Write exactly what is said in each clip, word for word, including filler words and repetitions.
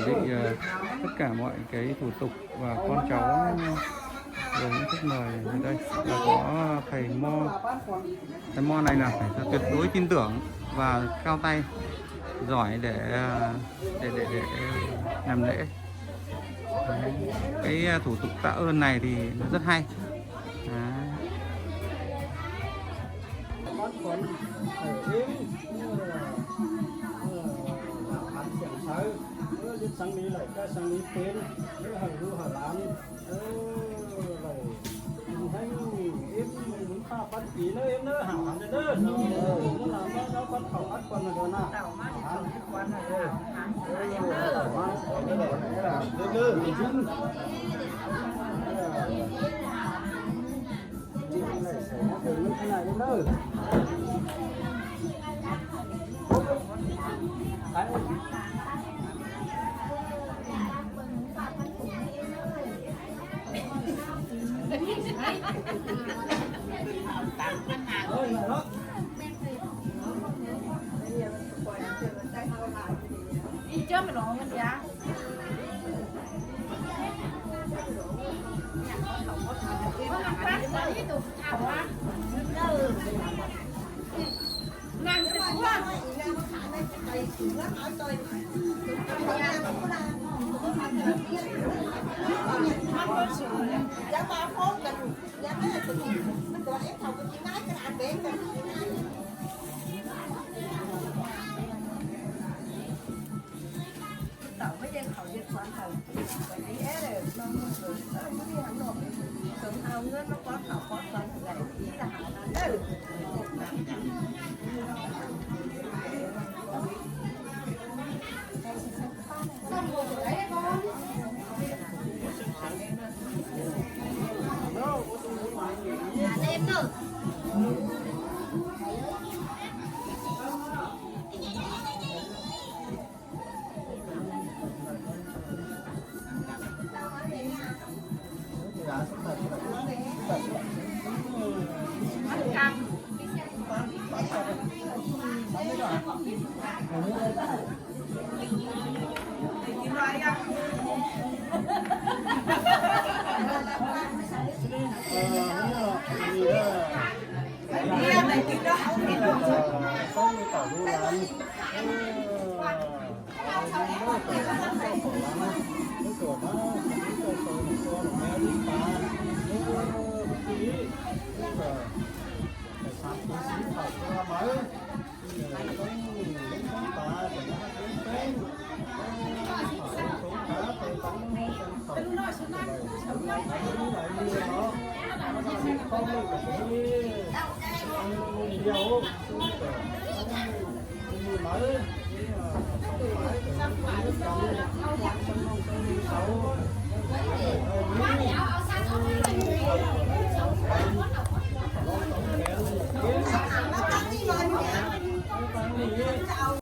Thì, ờ, tất cả mọi cái thủ tục và con cháu, ờ, rất mời. Ở đây là có thầy Mo. Thầy Mo này là phải tuyệt đối tin tưởng và cao tay, giỏi để, ờ, để, để, để, ờ, làm lễ. Đấy. Cái, ờ, thủ tục tạ ơn này thì nó rất hay. Đấy. Bón khuẩn, thầy Yến, ờ, ờ, hảo hán sẻng sới, ờ, liết sáng lý lại, cái sáng lý tuyến, ờ, hảo hú hảo lán, ờ, lại, hãy Yến, Yến pha bắn ký nữa, Yến nữa, hảo hán nữa, ờ, nó làm nó, nó bắn khẩu bắn quần rồi đó nè. Hảo hán. Ờ, ờ, hảo hán. Ờ, hảo hán. Ờ, hảo hán.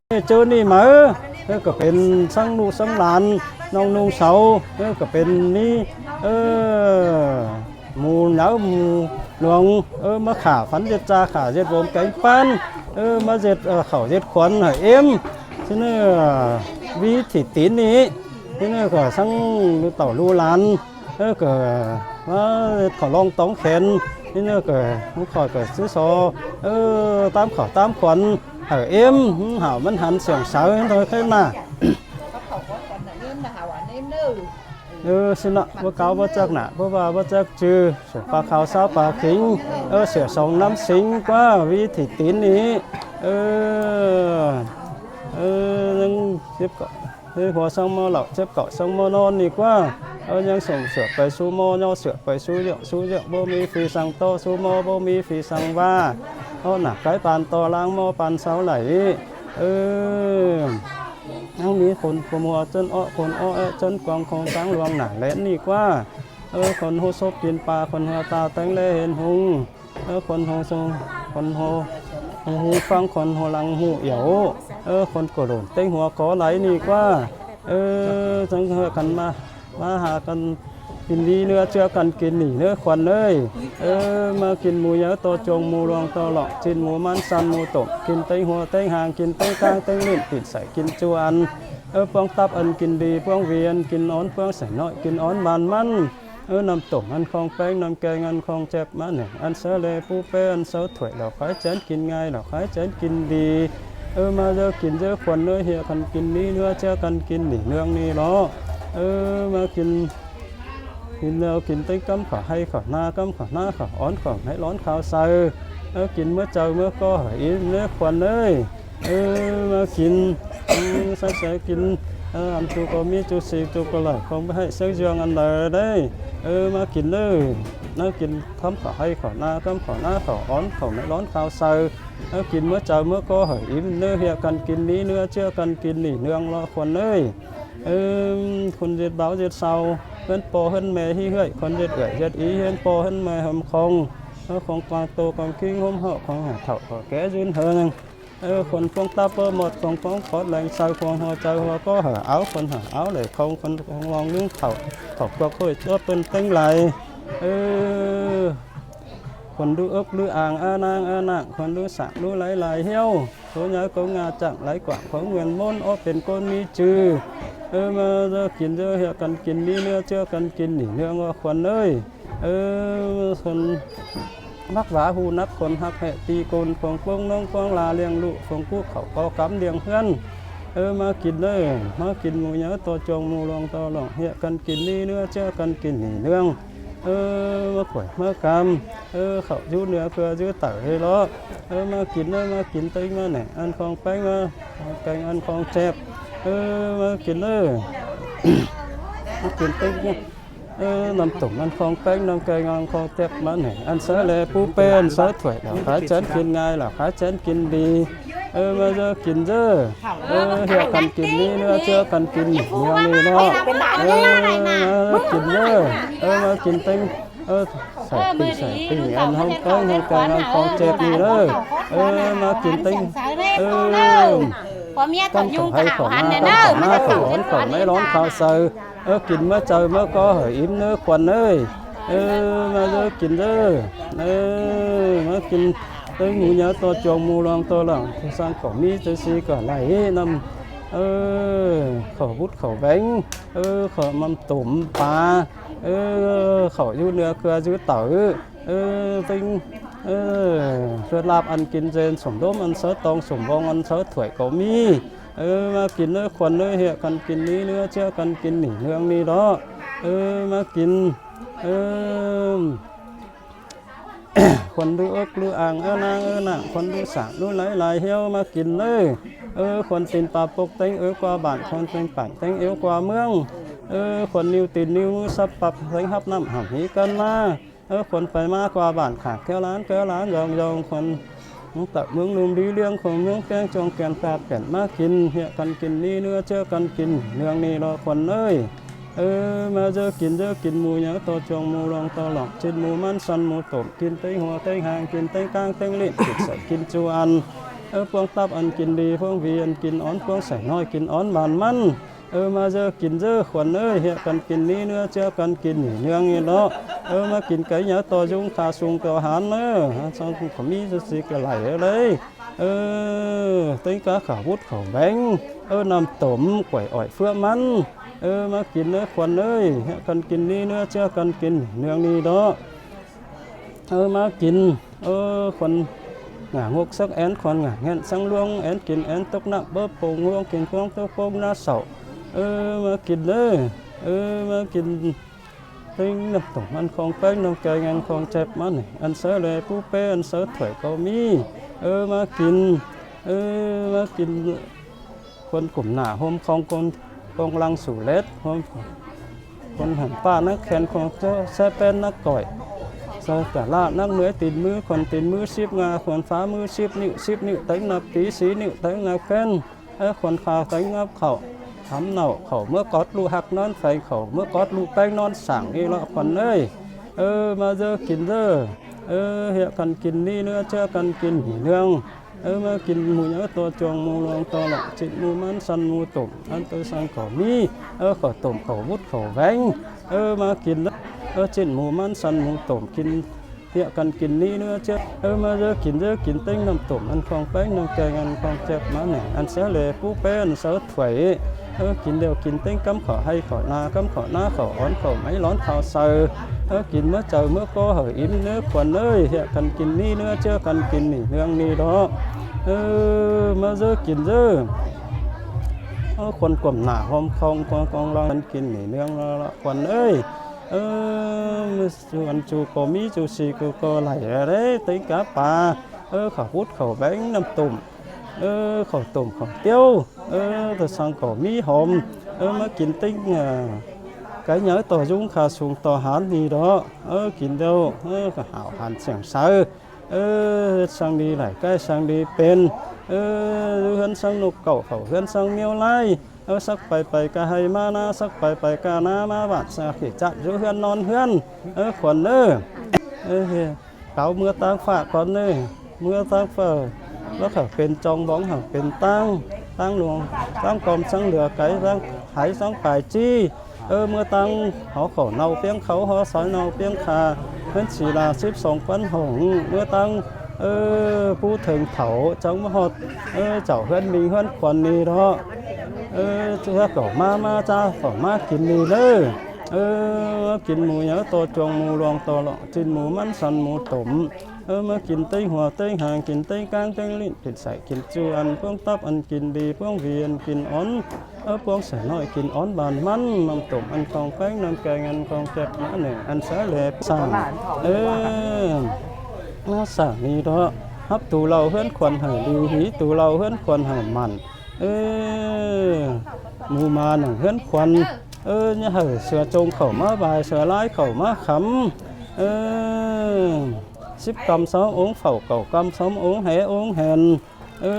ꞌChớ ꞌnị máư, ꞌcọ pên ꞌsướng ꞌlụk ꞌsướng lan, ꞌnọng ꞌnung sáu, ꞌcọ pên ꞌnị, ꞌmú nháư ꞌmú luông, ꞌmá khả phắn ꞌdệt da khả ꞌdệt vôm kéng ꞌpán, ꞌmá ꞌdệt khảu ꞌdệt khuôn hảư ꞌếm. ꞌSịn ꞌnị ꞌvi thị tín ꞌnị, ꞌsịn ꞌnị ꞌcọ ꞌsướng ꞌlụk tảu ꞌlụk lan, ꞌcọ ꞌmá ꞌdệt khảu ꞌlong tóng khen, ꞌsịn ꞌnị ꞌcọ ꞌmá khỏi ꞌcọ ꞌsứ so, ꞌtám khảu ꞌtám khuôn hảư ꞌếm, hảư ꞌmắn hăn sẻng sáư thôi khé ꞌnạ. ꞌSịn ꞌnạ, báu cáo báu chắc ꞌnạ, báu ꞌva báu chắc ꞌchư, sổ pá kháo sáo pá khính, ꞌsịa song ꞌnắm sính ꞌquá ꞌvi thị tín ꞌnị, ꞌnhắng ꞌchếp cảu, hua ꞌsướng ꞌmo lảu, ꞌchếp cảu ꞌsướng ꞌmo ꞌnón ꞌnị ꞌquá, ꞌnhắng sủng sửa pay sú ꞌmo, ꞌnhó sửa pay sú ꞌdiu, sú ꞌdiu báu ꞌmí phi săng ꞌtố, sú ꞌmo báu ꞌmí phi săng ꞌva, ók ꞌnạ cái pan to ꞌláng ꞌmo pan sáu đảy. ꞌNhắng ꞌmí khôn khua mùa ꞌchớn ók, khôn ók é ꞌchớn quang, khôn táng luông nả lén ꞌnị ꞌquá. Khôn ꞌhụ sốp kin pa, khôn hua ta téng ꞌlé hên ꞌhung. Khôn ꞌhụ sông, khôn ꞌhụ, ꞌhụ ꞌphắng, khôn ꞌhụ lăng ꞌhụ yảu. Khôn ꞌcọ lổn téng hua có đảy ꞌnị ꞌquá. ꞌChắng ꞌhụ căn ꞌmá, ꞌmá ha căn kin ꞌlí ꞌnưa ꞌchưa căn kin ꞌnị ꞌnớ khuôn ới. ꞌMá kin mú nháư ꞌto chuông, mú luông ꞌto lỏng, kin mú ꞌmắn săn, mú tổm, kin téng hua téng hang, kin téng ꞌcáng téng ꞌlịn, kin sảy kin ꞌchu ăn. Ơ, ꞌpuống tắp ăn kin đi, ꞌpuống ꞌvi ăn kin ón, ꞌpuống sảy ꞌnọi kin ón ꞌvan ꞌmắn. Ơ, ꞌnặm tủm ăn khong ꞌpéng, ꞌnặm keng ăn khong chép ꞌmắn ꞌnị, ăn sáư ꞌlẹ pú ꞌpé, ăn sáư thuổi lỏ khái chén kin ꞌngai, lỏ khái chén kin đi. Ơ, ꞌmá ꞌdớ kin ꞌdớ Khuôn ꞌnới, ꞌhiạk căn kin ꞌnị ꞌnứa, ꞌchưa căn kin ꞌnị ꞌnương ꞌnị lo. Ơ, ꞌmá kin kin ꞌlẹo kin ꞌtếng ꞌcắm khảu ꞌhay khảu ꞌná, ꞌcắm khảu ꞌná khảu ón khảu ꞌnáy lón khao saư. Ơ, kin ꞌmứa chaư ꞌmứa ꞌcó hảư ím ꞌnớ Khuôn ꞌnới. Ơ, ꞌmá kin, ơ, sáư sáư kin, ơ, ăn ꞌchu ꞌcọ ꞌmí ꞌchu ꞌsịk ꞌchu ꞌcọ lảy, khong báu ꞌhạy sáư ꞌdương ăn đaư đảy. Ơ, ꞌmá kin ꞌnớ, ꞌnớ kin ꞌcắm khảu ꞌhay khảu ꞌná, ꞌcắm khảu ꞌná khảu ón khảu ꞌnáy lón khao saư. Ơ, kin ꞌmứa chaư ꞌmứa ꞌcó hảư ím ꞌnớ, ꞌhiạk căn kin ꞌnị ꞌnứa, ꞌchưa căn kin ꞌnị ꞌnương lo Khuôn ꞌnới. Ơ, Khuôn ꞌdệt báu ꞌdệt sau, ꞌhướn ꞌpo ꞌhướn ꞌme ꞌhí ꞌhưai, Khuôn ꞌdệt ưởi ꞌdệt í ꞌhướn ꞌpo ꞌhướn ꞌme ꞌhôm khong. Ơ, khong ꞌquang tô ꞌquang ꞌkính ꞌhôm ꞌhọ, khong hả thảu khong ké dưn hơng. Ơ, Khuôn ꞌpuống tắp ꞌmá ꞌmọt, khong ꞌpuống khót leng saư, khong ꞌhua chaư ꞌhua ꞌcó hảư au, Khuôn hảư au đảy khong, Khuôn khong ꞌlung thảu, thảu ꞌquặc ꞌhội ꞌchua ꞌpơn ꞌtếng lai. Ơ, Khuôn ꞌlụk ốc ꞌlụk ang ꞌa ꞌnáng ꞌa ꞌnáng, Khuôn ꞌlụk sảng ꞌlụk láy lai ꞌhiếu. Số nhớ cống ngà chặng lái quảng khống nguyên môn ók pên ꞌcốn ꞌmí ꞌchư. Ơ, ꞌmá ꞌdớ kin ꞌdớ, ꞌhiạk căn kin ꞌnị ꞌnứa, ꞌchưa căn kin ꞌnị ꞌnương lo Khuôn ꞌnới. Ơ, Khuôn ꞌmặc vá hu nắc, Khuôn ꞌhặc ꞌhẹ ꞌpi ꞌcốn, khong ꞌpuống ꞌnọng ꞌpuống la ꞌliệng ꞌlụk, khong cú khảu ꞌcọ cắm ꞌliệng ꞌhướn. Ơ, ꞌmá kin ꞌnới, ꞌmá kin ꞌmú nháư ꞌto chuông ꞌmú luông ꞌto lỏng, ꞌhiạk căn kin ꞌnị ꞌnứa, ꞌchưa căn kin ꞌnị ꞌnương. Ơ, ꞌmá khỏi ꞌmá căm. Ơ, khảu dú ꞌnưa ꞌcưa dú tảu ꞌhế lo. Ơ, ꞌmá kin ꞌnớ, ꞌmá kin ꞌtếng ꞌmá ꞌnị, ăn khong ꞌpéng ꞌmá, keng ăn khong chép. Ơ, ꞌmá kin ꞌnớ, ꞌmá kin ꞌtếng ꞌnớ. Ơ, ꞌnặm tủm ăn khong ꞌpéng, ꞌnặm keng ăn khong chép ꞌmắn ꞌnị, ăn sáư ꞌlẹ pú ꞌpé, ăn sáư thuổi lỏ khái chén kin ꞌngai, lỏ khái chén kin đi. Ơ, ꞌmá ꞌdớ kin ꞌdớ. Ơ, ꞌhiạk căn kin ꞌnị ꞌnứa, ꞌchưa căn kin ꞌnị ꞌnương ꞌnị lo. Ơ, ꞌmá kin ꞌdớ. Ơ, ꞌmá kin ꞌtếng. Ơ, sảy ꞌpinh sảy ꞌpinh ăn ꞌhôm ꞌpéng ꞌhôm keng ăn khong chép ꞌnị lo. Ơ, ꞌmá kin ꞌtếng. Ơ, ꞌcắm khảu ꞌhay khảu ꞌná, ꞌcắm khảu ꞌná khảu ón khảu ꞌnáy lón khao saư. Ơ, kin ꞌmứa chaư ꞌmứa ꞌcó hảư ím ꞌnớ Khuôn ꞌnới. Ơ, ꞌmá ꞌdớ kin ꞌdớ. Ơ, ꞌmá kin ꞌtếng ꞌmú nháư ꞌto chuông ꞌmú luông ꞌto lỏng, ꞌtố săng khảu ꞌmí ꞌtố ꞌsị ꞌcọ lai ꞌnặm. Ơ, khảu bút khảu béng. Ơ, khảu ꞌnặm tủm pa. Ơ, khảu dú ꞌnưa ꞌcưa dú tảu. Ơ, ꞌtếng, ơ, ꞌsứa ꞌlạp ăn kin ꞌdệt sổm ꞌlốm ăn sáư tong, sổm ꞌvong ăn sáư thuổi ꞌcọ ꞌmí. Ơ, ꞌmá kin ꞌnớ Khuôn ꞌnới, ꞌhiạk căn kin ꞌnị ꞌnứa, ꞌchưa căn kin ꞌnị ꞌnương ꞌnị lo. Ơ, ꞌmá kin, ơ, Khuôn ꞌlụk ốc ꞌlụk ang ꞌa ꞌnáng ꞌa ꞌnáng, Khuôn ꞌlụk sảng ꞌlụk láy lai ꞌhiếu ꞌmá kin ꞌnớ. Ơ, Khuôn tin pa pốc ꞌtếng ꞌới ꞌquá bản, Khuôn tin pản ꞌtếng ꞌới ꞌquá ꞌmướng. Ơ, Khuôn ꞌniu tin ꞌniu ꞌmứ sắp ꞌpặp ꞌtếng hắp ꞌnặm hẳm hí căn ꞌmá. Ơ, Khuôn pay ꞌmá ꞌquá bản khả kéo lán kéo lán dong dong, Khuôn ꞌmướng tảu ꞌmướng ꞌlum đi ꞌliếng, Khuôn ꞌmướng ꞌpéng chuông kẻn ꞌpặp kẻn ꞌmá kin, ꞌhiạk căn kin ꞌnị ꞌnứa, ꞌchưa căn kin ꞌnương ꞌnị lo Khuôn ꞌnới. Ơ, ꞌmá ꞌdớ kin ꞌdớ kin ꞌmú nháư ꞌto chuông ꞌmú luông ꞌto lỏng, kin ꞌmú ꞌmắn săn ꞌmú tủm, kin ꞌtếng hua ꞌtếng hang, kin ꞌtếng ꞌcáng ꞌtếng ꞌlịn, kin sảy kin ꞌchu ăn. Ơ, ꞌpuống tắp ăn kin đi, ꞌpuống ꞌvi ăn kin ón, ꞌpuống sảy ꞌnọi kin ón ꞌvan ꞌmắn. Ơ, ꞌmá ꞌdớ kin ꞌdớ Khuôn ꞌnới, ꞌhiạk căn kin ꞌnị ꞌnứa, ꞌchưa căn kin ꞌnị ꞌnương ꞌnị lo. Ơ, ꞌmá kin cáy nháư ꞌto dúng tha sung ꞌto hán ꞌnớ. Hán song khảu ꞌmí ꞌsứ ꞌsị ꞌcọ lai ꞌhế ꞌlới. Ơ, ꞌtếng cá khảu bút khảu béng. Ơ, ꞌnặm tủm quảy ỏi ꞌphứa ꞌmắn. Ơ, ꞌmá kin ꞌnớ Khuôn ꞌnới, ꞌhiạk căn kin ꞌnị ꞌnứa, ꞌchưa căn kin ꞌnị ꞌnương ꞌnị lo. Ơ, ꞌmá kin, ơ, Khuôn ngả ngốc sớc én, Khuôn ngả nghen săng ꞌluống én, kin én tốc ꞌnặm báu pông ꞌluống, kin ꞌluống tốc ꞌluống ꞌná sảu. Ơ, ꞌmá kin ꞌnớ, ơ, ꞌmá kin ꞌtếng ꞌnặm tủm ăn khong ꞌpéng, ꞌnặm keng ăn khong chép ꞌmắn ꞌnị, ăn sáư ꞌlẹ pú ꞌpé, ăn sáư thuổi ꞌcọ ꞌmí. Ơ, ꞌmá kin, ơ, ꞌmá kin Khuôn củm nả ꞌhôm khong ꞌcốn công lăng sủ lết, ꞌhôm Khuôn hẳn ꞌpạ nắc khen khong ꞌchớ ꞌsé ꞌpén nắc khỏi. Sau tả ꞌlạ nắc ꞌmưới tin ꞌmứ, Khuôn tin ꞌmứ síp ꞌnga, Khuôn phá ꞌmứ síp ꞌnịu, síp ꞌnịu ꞌtếng ꞌnặp tí, sí ꞌnịu ꞌtếng ꞌnặp ꞌkhén. Ơ, Khuôn khao ꞌtếng ꞌnặp khảu, hắm nảu khảu ꞌmứa cót ꞌlụk ꞌhặc ꞌnón pheng, khảu ꞌmứa cót ꞌlụk ꞌpéng ꞌnón sảng ꞌnị lo Khuôn ꞌnới. Ơ, ꞌmá ꞌdớ kin ꞌdớ. Ơ, ꞌhiạk căn kin ꞌnị ꞌnứa, ꞌchưa căn kin ꞌnị ꞌnương. Ơ, ꞌmá kin ꞌmú nháư ꞌto chuông ꞌmú luông ꞌto lỏng, kin ꞌmú ꞌmắn săn ꞌmú tủm, ăn ꞌtố săng khảu ꞌmí. Ơ, khảu tủm khảu bút khảu béng. Ơ, ꞌmá kin ꞌnớ. Ơ, kin ꞌmú ꞌmắn săn ꞌmú tủm, kin ꞌhiạk căn kin ꞌnị ꞌnứa ꞌchớ. Ơ, ꞌmá ꞌdứa kin ꞌdứa kin ꞌtếng ꞌnặm tủm ăn khong ꞌpéng ꞌnặm keng ăn khong chép ꞌmá nẻng ăn sáư lê pú ꞌpéng ăn sáư thuổi. Ơ, kin điêu kin ꞌtếng ꞌcắm khỏ ꞌhay khỏ na, ꞌcắm khỏ ꞌná khỏ ón khỏ máư lón thao saư. Ơ, kin ꞌmá chaư ꞌmá ꞌcó hảư ím ꞌnớ khuôn ới, ꞌhiạk căn kin ꞌnị ꞌnứa ꞌchớ căn kin ꞌnị ꞌnương ꞌnị lo. Ơ, ꞌmá ꞌdứa kin ꞌdứa. Ơ, khuôn cuôm nả hom khong khong khong lăng căn kin ꞌnị ꞌnương lo, lo khuôn ới. Ơ, ꞌmá ꞌchu ăn ꞌchu ꞌcọ ꞌmí ꞌchu si ꞌcu ꞌcọ đảy đé, ꞌtếng cá pa. Ơ, khảu bút khảu béng ꞌnặm tủm. Ơ, khảu tủm khảu ꞌtiếu. Ơ, ꞌtoi săng ꞌcọ ꞌmí hom. Ơ, ꞌmá kin ꞌtếng, ơ, cái nháư ꞌto dúng kha sung ꞌto hán ꞌnị lo. Ơ, kin điêu, ơ, hảo hán siẻng sáư. Ơ, ꞌhướt săng đi đảy ꞌcái săng đi pên. Ơ, dú ꞌhướn săng ꞌnộc cảu khảu ꞌhướn săng ꞌmiếu ꞌlái. Ơ, sắc pay pay ca ꞌhay ꞌmá ꞌná, sắc pay pay ca ꞌná ꞌmá ꞌvạu sa khỉ chặn dú ꞌhướn ꞌnón ꞌhướn. Ơ, khuôn ꞌnớ. Ơ, cáo ꞌmứa ꞌtáng ꞌphạ khuôn ꞌnớ. ꞌMứa ꞌtáng ꞌphạ. Lỏ hảư pên trong bóng hảư pên ꞌtáng. ꞌTáng luông, ꞌtáng com săng lưa cáy, ꞌtáng hái săng pay ꞌchí. Ơ, ꞌmứa ꞌtáng hó khảu ꞌnau ꞌpiếng khảu, hó sói ꞌnau ꞌpiếng kha. ꞌHướn si la síp song ꞌpắn hỏng. ꞌMứa ꞌtáng, ơ, pú thêng thảu chắng ꞌmá ꞌhọt. Ơ, chảu ꞌhướn ꞌminh ꞌhướn khuôn ꞌnị lo. Ơ, ꞌchớ khảu ꞌmá ꞌmá ꞌchá khảu ꞌmá kin ꞌnị ꞌnớ. Ơ, kin mu nháư ꞌto chuông mu luông ꞌto lỏng ꞌchịn mu ꞌmắn săn mu tủm. Ơ, ꞌmá kin ꞌtếng hua ꞌtếng hang, kin ꞌtếng ꞌcáng ꞌtếng ꞌlịn, kin sảy kin ꞌchu ăn, ꞌpuống tắp ăn kin đi, ꞌpuống ꞌvi ăn kin ón. Ơ, ꞌpuống sảy ꞌnọi kin ón ban ꞌmắn, ꞌnặm tủm ăn khong ꞌpéng ꞌnặm keng ăn khong chép ꞌmá nẻng ăn sáư lê sảng. Ơ, ꞌmá sảng ꞌnị lo. Hắp tu ꞌlẹo ꞌhướn khuôn hảư đi, hí tu ꞌlẹo ꞌhướn khuôn hảư mẳn. Ơ, mu ꞌma nẳng ꞌhướn khuôn. Ơ, ꞌnhá hảư sửa chông khảu ꞌmá ꞌvai, sửa ꞌlái khảu ꞌmá khắm. Ơ, síp ꞌcăm sóm ống phảu, cảu ꞌcăm sóm ống hé ống hèn. Ơ,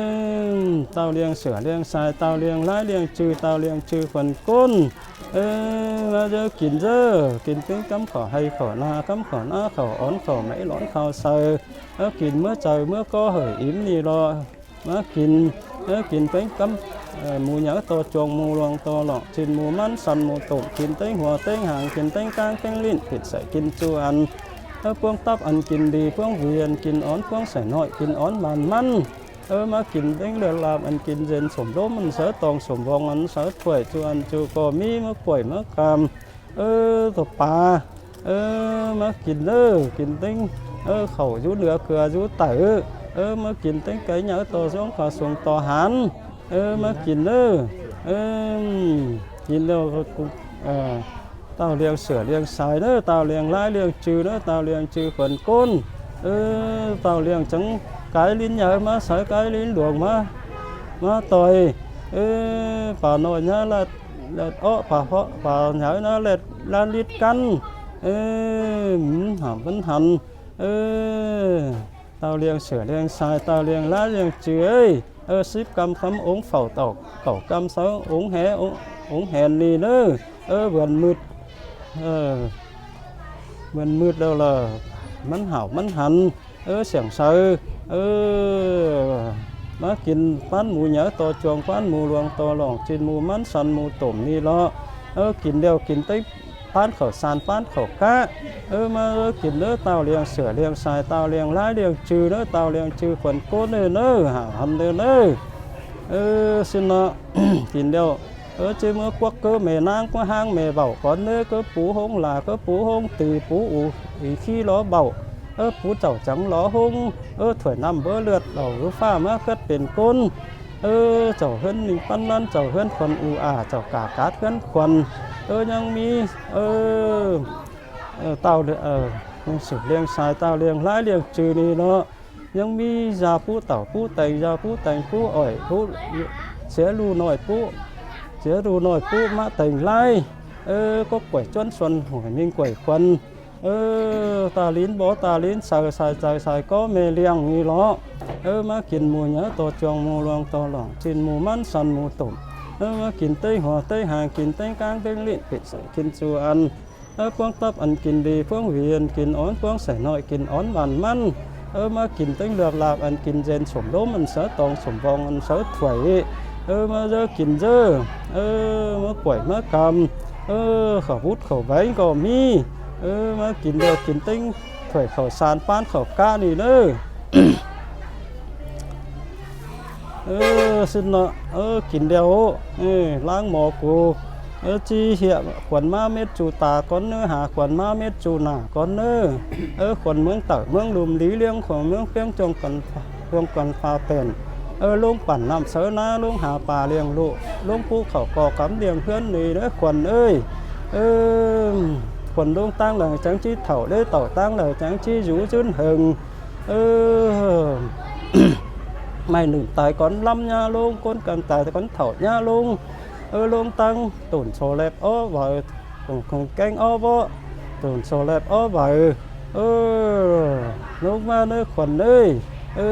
ꞌtạu ꞌliệng sửa ꞌliệng sai, ꞌtạu ꞌliệng ꞌlái ꞌliệng ꞌchư, ꞌtạu ꞌliệng ꞌchư khuôn ꞌcốn. Ơ, ꞌmá ꞌdứa kin ꞌdứa, kin ꞌtếng ꞌcắm khỏ ꞌhay khỏ na, ꞌcắm khỏ ꞌná khỏ ón khỏ máư lón thao saư. Ơ, kin ꞌmá chaư ꞌmá ꞌcó hảư ím ꞌnị lo. ꞌMá kin, ơ, kin ꞌtếng ꞌcắm, ơ, mu nháư ꞌto chuông mu luông ꞌto lỏng ꞌchịn mu ꞌmắn săn mu tủm, kin ꞌtếng hua ꞌtếng hang, kin ꞌtếng ꞌcáng ꞌtếng ꞌlịn, kin sảy kin ꞌchu ăn. Ơ, ꞌpuống tắp ăn kin đi, ꞌpuống ꞌvi ăn kin ón, ꞌpuống sảy ꞌnọi kin ón ban ꞌmắn. Ơ, ꞌmá kin ꞌtếng ꞌlượt ꞌlạp ăn kin dên sổm ꞌlốm ăn sáư tong sổm vong ăn sáư thuổi ꞌchu ăn ꞌchu ꞌcọ ꞌmí ꞌmá quảy ꞌmá cam. Ơ, ꞌto pa. Ơ, ꞌmá kin ꞌnớ, kin ꞌtếng, ơ, khảu dú nưa cưa dú tảy. Ơ, ꞌmá kin ꞌtếng cái nháư ꞌto dúng kha sung ꞌto hán. Ơ, ꞌmá kin ꞌnớ. Ơ, kin ꞌnớ, ơ, ꞌtạu ꞌliệng sửa ꞌliệng sai ꞌnớ, ꞌtạu ꞌliệng ꞌlái ꞌliệng ꞌchư ꞌnớ, ꞌtạu ꞌliệng ꞌchư khuôn ꞌcốn. Ơ, ꞌtạu ꞌliệng chắng cái ꞌlính nháư ꞌmá sáư cái ꞌlính luông ꞌmá, ꞌmá ꞌtoi. Ơ, pả ꞌnọi ꞌnhá ꞌlẹt, ꞌlẹt ók pả ꞌhọk pả nháư ꞌnhá ꞌlẹt ꞌlá lít căn. Ơ, ứm, hảư ꞌmắn hăn. Ơ, ꞌtạu ꞌliệng sửa ꞌliệng sai, ꞌtạu ꞌliệng ꞌlái ꞌliệng ꞌchư ới. Ơ, síp ꞌcăm khắm ống phảu tảu, cảu ꞌcăm sáư ống hé, ống, ống hèn ꞌnị ꞌnớ. Ơ, bươn ꞌmựt. Ơ, bươn ꞌmựt ꞌlẹo lỏ ꞌmắn hảo ꞌmắn hăn. Ơ, siẻng saư. Ơ, ꞌmá kin ꞌpán mu nháư ꞌto chuông, ꞌpán mu luông ꞌto lỏng ꞌchịn mu ꞌmắn săn mu tủm ꞌnị lo. Ơ, kin ꞌlẹo kin ꞌtếng ꞌpán khảu san ꞌpán khảu cá. Ơ, ꞌmá kin ꞌnớ ꞌtạu ꞌliệng sửa ꞌliệng sai, ꞌtạu ꞌliệng ꞌlái ꞌliệng ꞌchư ꞌnớ, ꞌtạu ꞌliệng ꞌchư khuôn ꞌcốn ꞌnớ, hảư hăn ꞌnớ ꞌnớ. Ơ, ꞌsịn ꞌnọ, kin ꞌlẹo. Ơ, ꞌchớ ꞌmứa cuốc ꞌcớ mê ꞌnáng ꞌmá ꞌháng mê bảu cón ꞌnớ, ꞌcớ pú ꞌhống la, ꞌcớ pú ꞌhống tư, pú u, ư ꞌkhí ló bảu. Ơ, pú chảu chắng ló ꞌhống. Ơ, thuổi ꞌnặm báu ꞌlượt, lỏ ꞌhứ ꞌphạ ꞌmá cất pên ꞌcốn. Ơ, chảu ꞌhướn ꞌminh ꞌpắn ꞌlăn, chảu ꞌhướn khuôn u a, chảu cả cát ꞌhướn khuôn. Ơ, ꞌnhắng ꞌmí, ơ, ơ, ꞌtạu ꞌliệng, ơ, ꞌliệng sửa ꞌliệng sai, ꞌtạu ꞌliệng ꞌlái ꞌliệng ꞌchư ꞌnị lo. ꞌNhắng ꞌmí da pú tảu pú teng, da pú teng pú ỏi, pú sia ꞌlu ꞌnọi pú, sia ꞌlu ꞌnọi pú ꞌmá teng ꞌlái. Ơ, ꞌcọ quảy ꞌchuốn xuôn hủa ꞌminh quảy khuôn. Ơ, ta ꞌlính bó ta ꞌlính saư sai chaư sai ꞌcó mê ꞌliệng ꞌnị lo. Ơ, ꞌmá kin mu nháư ꞌto chuông mu luông ꞌto lỏng ꞌchịn mu ꞌmắn săn mu tủm. Ơ, ꞌmá kin ꞌtếng hua ꞌtếng hang, kin ꞌtếng ꞌcáng ꞌtếng ꞌlịn, kin sảy kin ꞌchu ăn. Ơ, ꞌpuống tắp ăn kin đi, ꞌpuống ꞌvi ăn kin ón, ꞌpuống sảy ꞌnọi kin ón ban ꞌmắn. Ơ, ꞌmá kin ꞌtếng ꞌlượt ꞌlạp ăn kin dên sổm ꞌlốm ăn sáư tong sổm vong ăn sáư thuổi. Ơ, ꞌmá ꞌdứa kin ꞌdứa. Ơ, ꞌmá quảy ꞌmá cam. Ơ, khảu bút khảu béng ꞌcọ ꞌmí. Ơ, ꞌmá kin ꞌlẹo kin ꞌtếng thuổi khảu san ꞌpán khảu cá ꞌnị ꞌnớ. Ơ, ꞌsịn ꞌnọ, ơ, kin ꞌlẹo, ơ, ꞌláng mo cu, ơ, ꞌchí ꞌhiạk khuôn ꞌmá mết ꞌchu ta cón ꞌnớ, ha khuôn ꞌmá mết ꞌchu nả cón ꞌnớ. Ơ, khuôn ꞌmướng tảu ꞌmướng ꞌlum lí ꞌliếng, khuôn ꞌmướng ꞌpiếng chuông căn, chuông căn pha pẻn. Ơ, ꞌlống pản ꞌnặm sáư ꞌná, ꞌlống ha pa ꞌliệng ꞌlụk, ꞌlống pú khảu co cắm ꞌliệng ꞌhướn ꞌnị ꞌnớ khuôn ơi. Ơ, khuôn ꞌlống ꞌtáng đaư chắng ꞌchí thảu, đé tảu ꞌtáng đaư chắng ꞌchí dú ꞌdớn hơng. Ơ, ꞌmạy ꞌnưng tai cón ꞌlắm ꞌnhá ꞌlống, ꞌcốn căn tai cón thảu ꞌnhá ꞌlống. Ơ, ꞌlống ꞌtáng tủn so ꞌlẹt ók ꞌvạu, tủn khong kéng ók bók, tủn so ꞌlẹt ók ꞌvạu. Ơ, ꞌlống ꞌmá ꞌnớ khuôn ơi. Ơ,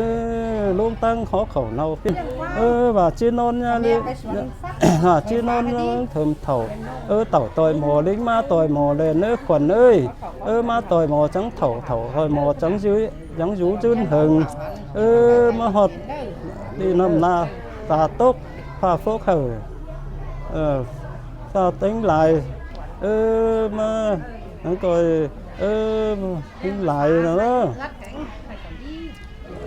ꞌlống ꞌtáng khók khảu ꞌnạu ꞌpứng. Ơ, ꞌva ꞌchí ꞌnón ꞌnhá ꞌlé, ꞌva ꞌchí ꞌnón ꞌnhá ꞌlống thơm thảu. Ơ, tảu ꞌtoi mo ꞌlính ꞌmá ꞌtoi mo ꞌlen ꞌnớ khuôn ơi. Ơ, ꞌmá ꞌtoi mo chắng thảu, thảu ꞌtoi mo chắng dú, chắng dú ꞌdớn hơng. Ơ, ꞌmá ꞌhọt đi ꞌnặm ꞌná ta tốc, pha phốc hảư. Ơ, pha ꞌtếng lai. Ơ, ꞌmá, ꞌnắng coi, ơ, ꞌtếng lai ꞌnớ.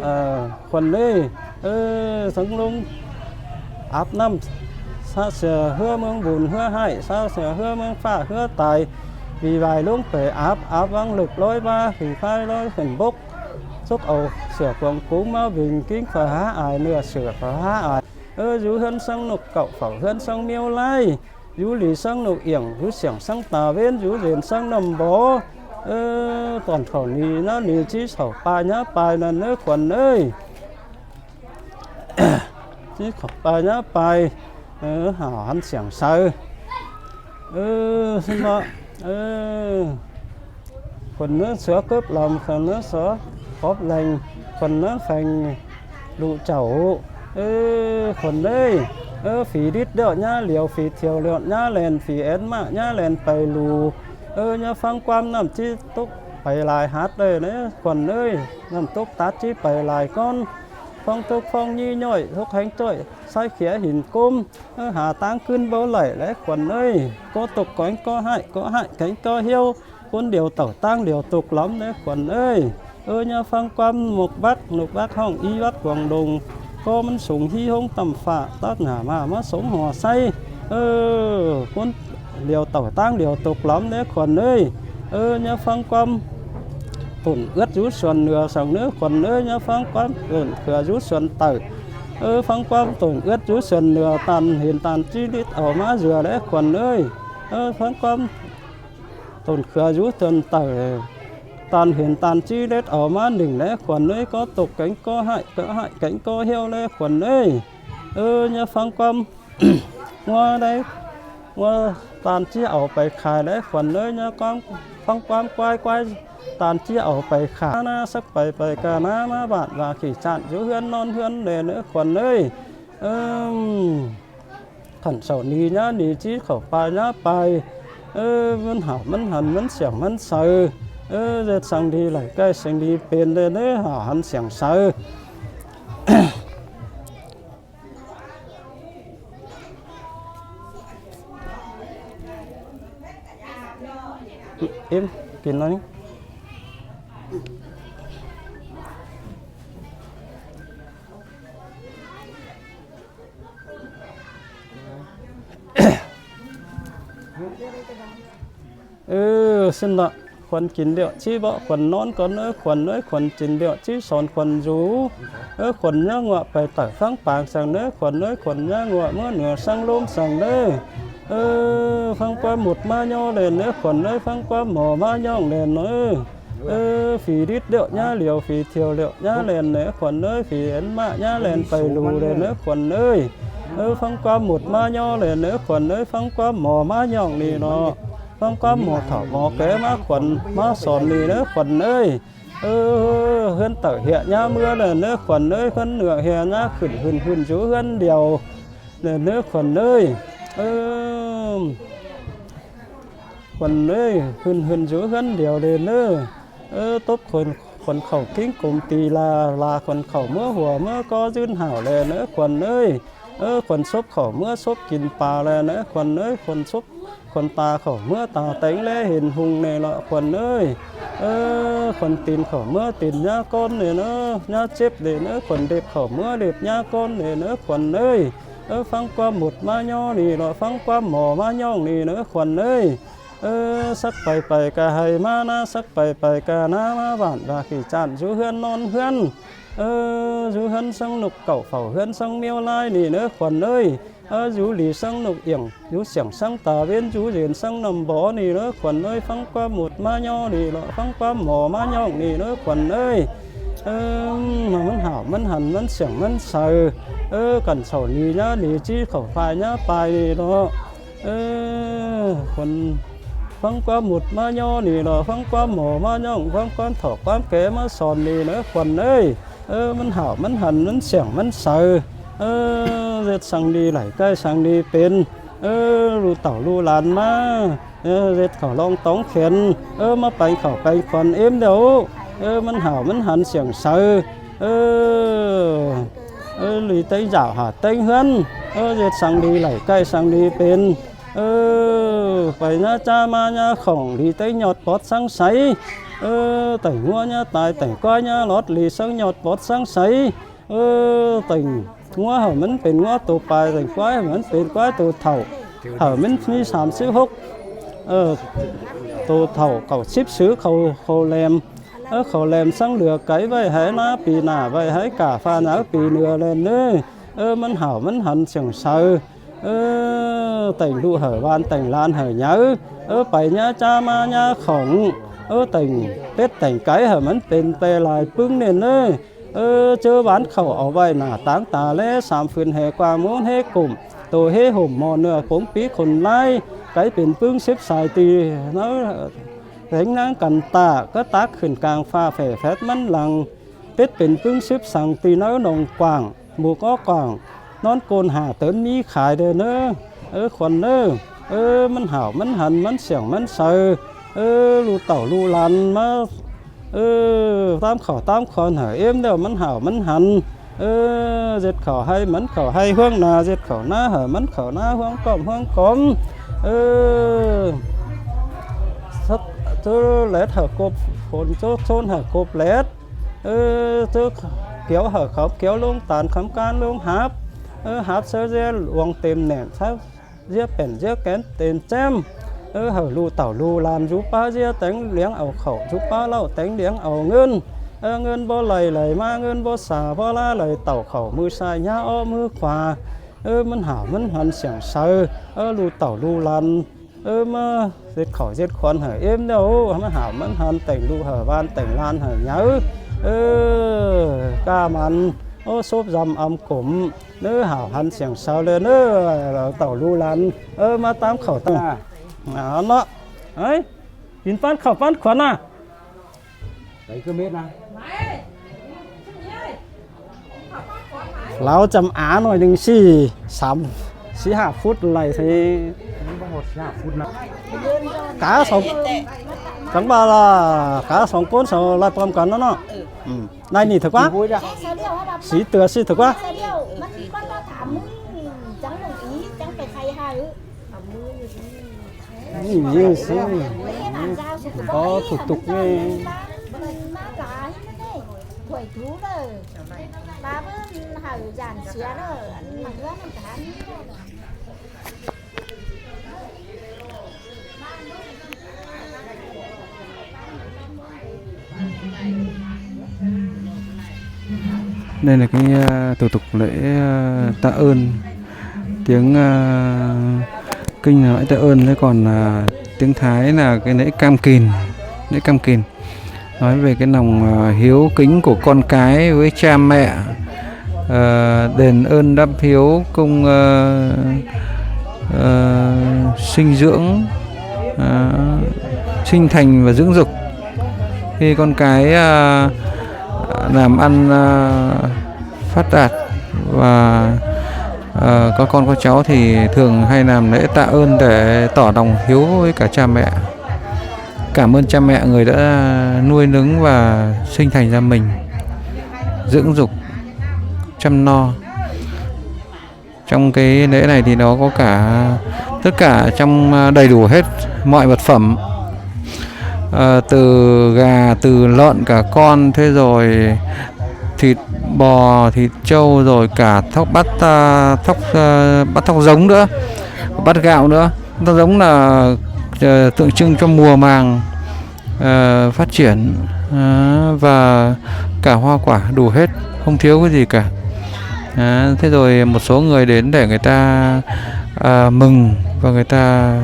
Ơ, khuôn ơi, ơ, sắng ꞌlống áp ꞌnặm, sa sia ꞌhứa ꞌmướng bun ꞌhứa ꞌhại, sa sia ꞌhứa ꞌmướng ꞌphạ ꞌhứa tai, vì ꞌvạy ꞌlống pay áp, áp ꞌváng ꞌlợc ꞌlới ꞌva, vì phái ꞌlới khửn bốc, sốc au sia cuông cúng ꞌmá vinh, ꞌkính pha hák ai, ꞌnựa sia pha hák ai. Ơ, dú ꞌhướn sắng ꞌnộc cảu, phảu ꞌhướn sắng ꞌmiếu ꞌlái, dú đi sắng ꞌnộc iẻng, dú siẻng sắng ta ꞌvến, dú dên sắng ꞌnặm bó. Ơ, tỏn khảu ꞌnị ꞌnớ ꞌnị ꞌchí khảu pa ꞌnhá pay ꞌnặn ꞌnớ khuôn ơi. ꞌChí khảu pa ꞌnhá pay. Ơ, hảư hăn siẻng saư. Ơ, ꞌsịn ꞌnọ. Ơ, khuôn ꞌnớ sứa cớp lăm, khuôn ꞌnớ sứa cóp leng, khuôn ꞌnớ pheng ꞌlụk chảu. Ơ, khuôn ơi, ơ, phi đít ꞌlẹo ꞌnhá liêu, phi thiêu ꞌlẹo ꞌnhá ꞌlen, phi én ꞌmạ ꞌnhá ꞌlen pay ꞌlu. Ơ, ꞌnhá ꞌphắng ꞌquám ꞌnặm ꞌchí tốc pay lai hák đaư ꞌnớ khuôn ơi, ꞌnặm tốc tát ꞌchí pay lai cón. ꞌPhóng tốc ꞌphóng ꞌnhí ꞌnọi, tốc héng ꞌchọi, ꞌsái khía hên ꞌcốm. Ơ, ha ꞌtáng ꞌcứn báu đảy ꞌlé khuôn ơi. ꞌCọ tốc kéng ꞌcọ ꞌhại, ꞌcọ ꞌhại kéng ꞌcọ ꞌhiếu. ꞌCốn điêu tảu ꞌtáng điêu tốc lắm ꞌlé khuôn ơi. Ơ, ꞌnhá ꞌphắng ꞌquám ꞌnộc bác, ꞌnộc bác ꞌhọng í bác cuông đông. ꞌCọ ꞌmắn sung ꞌhí ꞌhống tăm phạ, tát nả ꞌmá ꞌmá sống hua ꞌsáy. Ơ, ꞌcốn điêu tảu ꞌtáng điêu tốc lắm ꞌlé khuôn ơi. Ơ, ꞌnhá ꞌphắng ꞌquám tủn ướt dú suôn nưa săng ꞌnớ khuôn ơi, ꞌnhá ꞌphắng ꞌquám tủn khưa dú suôn tảu. Ơ, ꞌphắng ꞌquám tủn ướt dú suôn nưa, ꞌtan hên ꞌtan ꞌchí đít au ꞌmá dưa ꞌlé khuôn ơi. Ơ, ꞌphắng ꞌquám tủn khưa dú suôn tảu, ꞌtan hên ꞌtan ꞌchí đít au ꞌmá ꞌnưng ꞌlé khuôn ơi, ꞌcọ tốc kéng ꞌcọ ꞌhại, ꞌcọ ꞌhại kéng ꞌcọ ꞌhiếu ꞌlé khuôn ơi. Ơ, ꞌnhá ꞌphắng ꞌquám ꞌngúa đé, ꞌngúa ꞌtan ꞌchí au pay khai ꞌlé khuôn ơi, ꞌnhá ꞌquám, ꞌphắng ꞌquám ꞌquái, ꞌquái ꞌtan ꞌchí au pay khai. ꞌNá sắc pay, pay ca ꞌná ꞌmá bản ꞌva khỉ chản dú ꞌhướn ꞌnón ꞌhướn ꞌlé ꞌnớ khuôn ơi. Ơ, khẳn sau ꞌnị ꞌnhá ꞌnị ꞌchí khảu pay ꞌnhá pay. Ơ, ꞌmắn hảư ꞌmắn hăn ꞌmắn siẻng ꞌmắn saư. Ơ, ꞌdệt săng đi đảy ꞌcại săng đi pên ꞌlé ꞌnớ, hảư hăn siẻng saư. Im, kin ꞌnọi. Ơ, ꞌsịn ꞌnọ, khuôn kin ꞌlẹo ꞌchí bók khuôn ꞌnón cón ꞌnớ khuôn ơi, khuôn kin ꞌlẹo ꞌchí son khuôn dú. Ơ, khuôn ꞌnhá ꞌngọa pay tảu ꞌphắng pang săng ꞌnớ khuôn ơi, khuôn ꞌnhá ꞌngọa ꞌmứa nưa săng ꞌlốm săng ꞌnớ. Ơ, ꞌphắng ꞌquám mốt ꞌmá ꞌnhó ꞌlen ꞌnớ khuôn ơi, ꞌphắng ꞌquám mo ꞌmá ꞌnhọng ꞌlen ꞌnớ. Ơ, phi đít ꞌlẹo ꞌnhá liêu, phi thiêu ꞌlẹo ꞌnhá ꞌlen ꞌnớ khuôn ơi, phi én ꞌmạ ꞌnhá ꞌlen pay ꞌlu ꞌlen ꞌnớ khuôn ơi. Ơ, ꞌphắng ꞌquám mốt ꞌmá ꞌnhó ꞌlen ꞌnớ khuôn ơi, ꞌphắng ꞌquám mo ꞌmá ꞌnhọng ꞌnị ꞌnọ. ꞌPhắng ꞌquám mo thảu mo ké ꞌmá khuôn ꞌmá son ꞌnị ꞌnớ khuôn ơi. Ơ, ꞌhướn tảu ꞌhiạk ꞌnhá ꞌmứa ꞌlen ꞌnớ khuôn ơi, ꞌhướn nưa ꞌhiạk ꞌnhá khửn ꞌhưn ꞌhưn dú ꞌhướn điêu ꞌlen ꞌnớ khuôn ơi. Ơ, khuôn ơi, ꞌhưn ꞌhưn dú ꞌhướn điêu ꞌlen ꞌnớ. Ơ, tốc khuôn, khuôn khảu ꞌkính cốm ti la, la khuôn khảu ꞌmứa hua ꞌmứa có ꞌdớn hảo ꞌlen ꞌnớ khuôn ơi. Ơ, khuôn sốp khảu ꞌmứa sốp kin pa ꞌlen ꞌnớ khuôn ơi, khuôn sốp Khuôn ta khảu ꞌmứa ta téng ꞌlé hên ꞌhung ꞌnị lỏ Khuôn ơi. Ơ, khuôn tin khảu ꞌmứa tin ꞌnhá ꞌcốn ꞌnị ꞌnớ, ꞌnhá chếp ꞌnị ꞌnớ, khuôn ꞌlệt khảu ꞌmứa ꞌlệt ꞌnhá ꞌcốn ꞌnị ꞌnớ Khuôn ơi. Ơ, ꞌphắng ꞌquám ꞌmột ꞌmá ꞌnhó ꞌnị lỏ, ꞌphắng ꞌquám mỏ ꞌmá ꞌnhó ꞌnị ꞌnớ Khuôn ơi. Ơ, sắc pay pay ca ꞌhại ꞌmá ꞌná, sắc pay pay ca ꞌná ꞌmá bản, ꞌva khỉ ꞌchạn dú ꞌhướn ꞌnón ꞌhướn. Ơ, dú ꞌhướn ꞌsướng ꞌnộc cảu, phảu ꞌhướn ꞌsướng ꞌmiếu ꞌlái ꞌnị ꞌnớ Khuôn ơi. Ơ, dú đi ꞌsướng ꞌnộc iẻng, dú siẻng ꞌsướng ta ꞌvến, dú dên ꞌsướng ꞌnặm bó ꞌnị ꞌnớ Khuôn ơi. ꞌPhắng ꞌquám ꞌmột ꞌmá ꞌnhó ꞌnị lỏ, ꞌphắng ꞌquám mỏ ꞌmá ꞌnhó ꞌnị ꞌnớ Khuôn ơi. Ơ, ꞌmá ꞌmắn hảo ꞌmắn hăn, ꞌmắn siẻng ꞌmắn saư. Ơ, căn sau ꞌnị ꞌnhá ꞌnị ꞌchí khảu ꞌphai ꞌnhá ꞌpai ꞌnị lỏ. Ơ, Khuôn, ꞌphắng ꞌquám ꞌmột ꞌmá ꞌnhó ꞌnị lỏ, ꞌphắng ꞌquám mỏ ꞌmá ꞌnhó, ꞌphắng ꞌquám thỏ ꞌquám ké ꞌmá son ꞌnị ꞌnớ Khuôn ơi. Ơ, ꞌmắn hảo ꞌmắn hăn, ꞌmắn siẻng ꞌmắn saư. Ơ, ꞌdệt săng đi đảy ꞌcại săng đi pên. Ơ, ꞌlụk tảu ꞌlụk lan ꞌmá, ơ, ꞌdệt khảu ꞌlóng tóng khen. Ơ, ꞌmá pay khảu pay khuôn ꞌếm ꞌlẹo. Ơ, ꞌmắn hảo ꞌmắn hăn siẻng saư. Ơ, ơ, đi téng dảo hảư téng ꞌhướn. Ơ, ꞌdệt săng đi đảy ꞌcại săng đi pên. Ơ, pay ꞌnhá ꞌchá ꞌmá ꞌnhá khỏng đi téng ꞌnhọt pót ꞌsướng sáy. Ơ, téng ꞌngúa ꞌnhá tai, téng ꞌquái ꞌnhá lót đi ꞌsướng ꞌnhọt pót ꞌsướng sáy. Ơ, téng ꞌngúa hảư ꞌmắn pên ꞌngúa tô pay, téng ꞌquái hảư ꞌmắn pên ꞌquái tô thảu. Hảư ꞌmắn ꞌmí sam síp hốc, ơ, tô thảu khảu síp sú khảu, khảu lem. Ơ, khảu lem ꞌsướng lưa cáy ꞌvạy hảư ꞌná pi nả, ꞌvạy hảư cả ꞌphạ náo pi nưa ꞌlẹo ꞌnớ. Ơ, ꞌmắn hảo ꞌmắn hăn siẻng saư. Ơ, téng ꞌlụk hảư ꞌván, téng lan hảư nháư. Ơ, pay ꞌnhá ꞌchá ꞌmá ꞌnhá khỏng. Ơ, téng pết téng cáy hảư ꞌmắn pên ꞌpe lai ꞌpứng ꞌnện ꞌnớ. Ơ, ꞌchớ ꞌván khảu au ꞌvạy nả táng ta ꞌlé sam phưn ꞌhế ꞌquá ꞌmôn ꞌhế cốm, tô ꞌhế hổm ꞌmo ꞌnưa cống pí khôn ꞌlái, cáy pên ꞌpứng síp sai ti ꞌnáư téng ꞌnáng căn ta, cá tắc khửn cang ꞌphạ phẻ phét ꞌmắn lăng, pết pên ꞌpứng síp săng ti ꞌnáư ꞌnọng quảng, ꞌmục ók quảng, ꞌnón côn hả tớn ꞌmí khai đé ꞌnớ. Ơ, Khuôn ơi. Ơ, ꞌmắn hảo ꞌmắn hăn, ꞌmắn siẻng ꞌmắn saư. Ơ, ꞌlụk tảu ꞌlụk lan ꞌmá. Ơ, ꞌtám khảu ꞌtám khuôn hảư ꞌếm ꞌlẹo ꞌmắn hảo ꞌmắn hăn. Ơ, ꞌdệt khảu ꞌhay ꞌmắn khảu ꞌhay ꞌhuống ꞌná, ꞌdệt khảu ꞌná hảư ꞌmắn khảu ꞌná ꞌhuống ꞌcóm ꞌhuống ꞌcóm. Ơ, sắt, ꞌchớ lét hảư cộp phôn, ꞌchớ ꞌsốn hảư cộp lét. Ơ, ꞌchớ kiếu hảư khắm kiếu ꞌluống, ꞌtan khắm ꞌcan ꞌluống háp. Ơ, háp sáư ꞌdía luông têm nẻn, sáư ꞌdía pẻn ꞌdía kén têm ꞌchém. Ơ, hảư ꞌlụk tảu ꞌlụk lan dú ꞌpá ꞌdía téng ꞌliếng au khảu, dú ꞌpá ꞌlạu téng ꞌliếng au ꞌngớn. Ơ, ꞌngớn báu đảy đảy ꞌmá, ꞌngớn báu sa báu ꞌlá đảy, tảu khảu ꞌmự sai ꞌnhá ók ꞌmự khua. Ơ, ꞌmắn hảo ꞌmắn hăn siẻng saư. Ơ, ꞌlụk tảu ꞌlụk lan, ơ, ꞌmá ꞌdệt khảu ꞌdệt khuôn hảư ꞌếm ꞌlẹo, ꞌmắn hảo ꞌmắn hăn téng ꞌlụk hảư ꞌván téng lan hảư nháư. Ơ, ꞌca măn, ơ, sốp dăm ăm cốm ꞌnớ, hảo hăn siẻng saư ꞌlẹo ꞌnớ, tảu ꞌlụk lan. Ơ, ꞌmá ꞌtám khảu ꞌtám. À, ꞌnọ. Ơi, kin ꞌpán khảu ꞌpán khuôn à. Đấy cứ mết à. Láo chăm á ꞌnọi ꞌnưng ꞌsị, sam, ꞌsị hả phút đảy ꞌsị. Cá song, chắng ꞌva ꞌla cá song ꞌcốn sau lai pom căn ꞌnớ ꞌnọ. Ừ. ꞌNái ꞌnị thực ꞌquá. ꞌSị tưa ꞌsị thực ꞌquá. ꞌNị ꞌsị. Có thủ tục ꞌnị. Đây là cái, ờ, thủ tục lễ, ờ, tạ ơn. Tiếng, ờ, Kinh là lễ tạ ơn, thế còn, ờ, tiếng Thái là cái lễ cam kìn, lễ cam kìn. Nói về cái lòng, ờ, hiếu kính của con cái với cha mẹ, ờ, đền ơn đáp hiếu công, ờ, ờ, sinh dưỡng, ờ, sinh thành và dưỡng dục. Khi con cái, ờ, làm ăn, ờ, phát đạt và, ờ, có con có cháu thì thường hay làm lễ tạ ơn để tỏ lòng hiếu với cả cha mẹ. Cảm ơn cha mẹ người đã nuôi nấng và sinh thành ra mình, dưỡng dục, chăm no. Trong cái lễ này thì nó có cả, tất cả trong, à, đầy đủ hết mọi vật phẩm. Ờ, từ gà, từ lợn, cả con, thế rồi thịt bò, thịt trâu, rồi cả thóc bát, à, thóc, ờ, bát thóc giống nữa, bát gạo nữa. Thóc giống là, ờ, tượng trưng cho mùa màng, ờ, phát triển, ờ, và cả hoa quả đủ hết, không thiếu cái gì cả. Ờ, thế rồi một số người đến để người ta, ờ, mừng và người ta,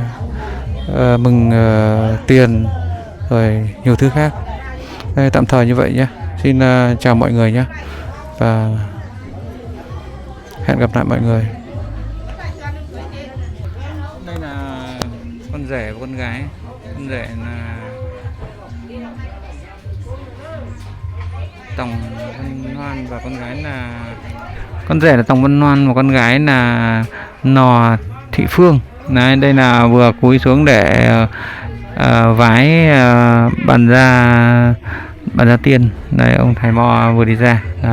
ờ, mừng, ờ, tiền rồi nhiều thứ khác. Đây, tạm thời như vậy nhé. Xin, ờ, chào mọi người nhé. Và hẹn gặp lại mọi người. Đây là con rể và con gái. Con rể là Tổng Văn Hoan và con gái là, con rể là Tổng Văn Hoan và con gái là Nò Thị Phương. Đấy, đây là vừa cúi xuống để, ờ, ờ, vái, ờ, bàn gia, bàn gia tiên. Đây, ông thầy mo vừa đi ra. Đó.